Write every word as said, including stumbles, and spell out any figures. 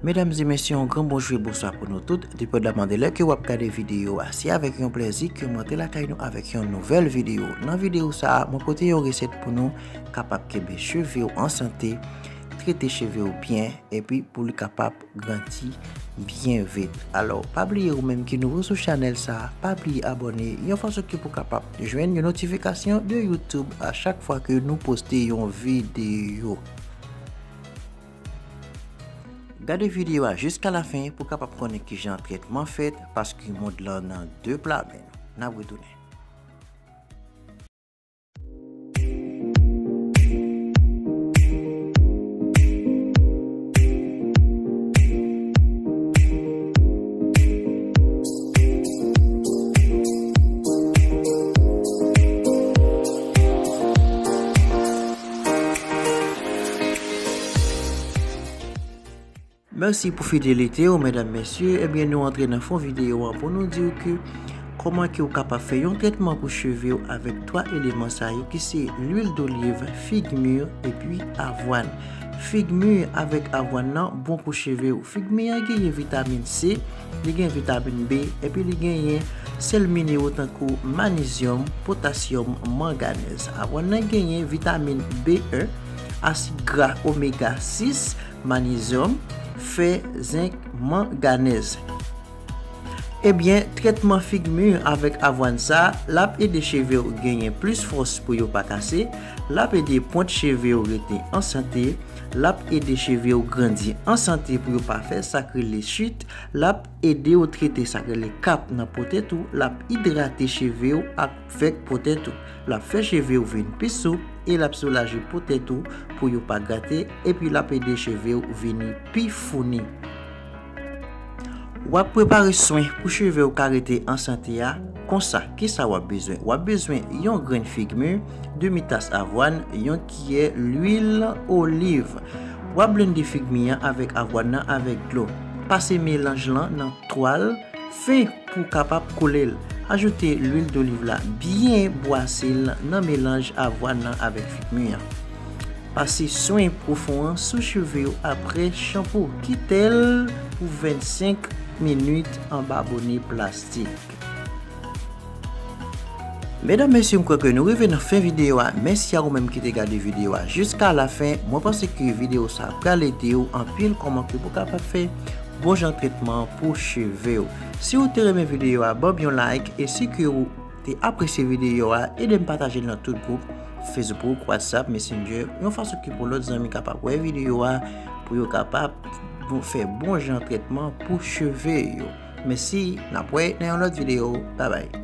Medam e mesye, yon gran bonjou e bonswa pou nou tout, depandaman de lè ke w ap gade videyo a. Se avèk yon plèzi ke m rantre lakay nou avèk yon nouvèl videyo. Nan videyo sa a, mwen pote yon resèt pou nou kapab kenbe cheve w an sante, trete cheve w byen, epi pou li kapab grandi byen vit. Alò, pa bliye ou menm ki nouvo sou chanèl sa a, pa bliye abòne, yon fason ke pou kapab jwenn yon notifikasyon de YouTube a chak fwa ke nou poste yon videyo. Gade videyo a jiska lafen pou kapab konnen kijan tretman fèt, paske mond lan nan de pla men. N ap retounen. Mèsi pou fidelite w, medam, mesye. Ebyen, nou antre nan fon videyo an pou nou di w ke kòman ke w kapab fè yon tretman pou cheve w avèk twa eleman sa yo ki se lwil doliv, fig mir epi avwàn. Fig mir avèk avwàn nan bon pou cheve w. Fig mir an genyen vitamin C, li gen vitamin B, epi li genyen sèl minero tankou manezyòm, potasyòm, manganèz. Avwàn nan genyen vitamin B en, asid gra omega sis, manezyòm, fè, zenk, manganèz. Ebyen, tretman fig mir avèk avwàn sa, l ap ede cheve w genyen plis fòs pou yo pa kase, l ap ede pwent cheve w rete an sante, l ap ede cheve w grandi an sante pou yo pa fè sa k rele chit, l ap ede w trete sa k rele kap nan po tèt ou, l ap idrate cheve w ak fèk po tèt ou. L ap fè cheve w vin pi soup e l ap soulaje po tèt ou pou yo pa grate, epi l ap ede cheve w vini pi founi. W ap prepare swen pou cheve w ka rete an sante a konsa. Kisa w ap bezwen? W ap bezwen yon grenn fig mir, demi tas avwàn, yon kiyè lwil oliv. W ap blende fig mir an avèk avwàn nan avèk dlo. Pase melanj lan nan twal fen pou w kapab kole l. Ajoute lwil doliv la, byen bwase l nan melanj avwàn nan avèk fig mir an. Pase swen pwofon an sou cheve w apre chanpou. Kite l pou vennsenk minit anba bone plastik. Medam, mesye, m kwè ke nou rive nan fen videyo a. Mèsi a ou menm ki te gade videyo a jiska lafen. Mwen panse ke videyo sa a pral ede w anpil kòman ke pou kapab fè bon jan tretman pou cheve w. Si w te renmen videyo a, ban m yon like, e si ke w te apresye videyo a, ede m pataje l nan tout gwoup Facebook, WhatsApp, Messenger, yon fason ke pou lòt zanmi kapab wè videyo a, pou yo kapab bon, fè bon jan tretman pou cheve yo. Mèsi, n ap wè nan yon lòt videyo. Babay.